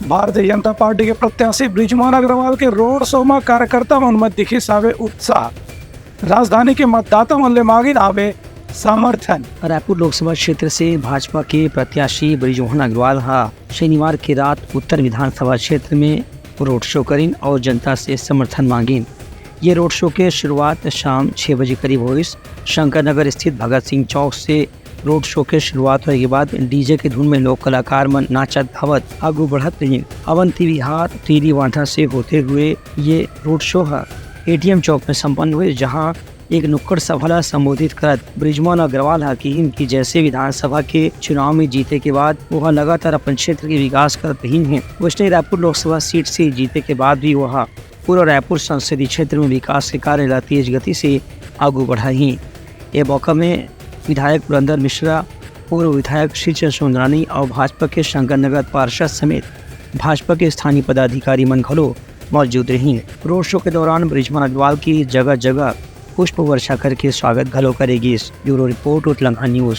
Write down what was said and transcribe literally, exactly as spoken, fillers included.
Bharatiya Janata party के प्रत्याशी बृजमोहन अग्रवाल के रोड शो म कार्यकर्ता मन म दिखिस हावे उत्साह। राजधानी के मतदाता मन ले मांगिन हावे समर्थन। रायपुर लोकसभा क्षेत्र से भाजपा के प्रत्याशी बृजमोहन अग्रवाल ह शनिवार के रात उत्तर विधानसभा क्षेत्र में रोड शो करिन और जनता से समर्थन मांगिन। ये रोड शो के शुरुआत शाम छह बजे करीब होइस। शंकर नगर स्थित भगत सिंह चौक से रोड शो के शुरुआत होए के बाद डीजे के धुन में लोक कलाकार मन नाचत धावत आगू बढ़त रहिन। अवंती विहार टीरी वांठा से होते हुए ये रोड शो ह एटीएम चौक में संपन्न हुए, जहां एक नुक्कड़ सभा ला संबोधित करत बृजमोहन अग्रवाल ह किहिन कि जैसे विधानसभा के चुनाव में जीते के बाद वह लगातार अपन क्षेत्र के विकास करत रहिन हे, वैसने रायपुर लोकसभा सीट से जीते के बाद भी वह पूरा रायपुर संसदीय क्षेत्र में विकास के कार्य ला तेज गति से आगू बढ़ाही। ये मौका में विधायक पुरंदर मिश्रा, पूर्व विधायक श्रीचंद सुंदरानी और भाजपा के शंकर नगर पार्षद समेत भाजपा के स्थानीय पदाधिकारी मन घलो मौजूद रहिन। रोड शो के दौरान बृजमोहन अग्रवाल की जगह जगह पुष्प वर्षा करके स्वागत घलो करे गिस। Bureau report, Utlangha news.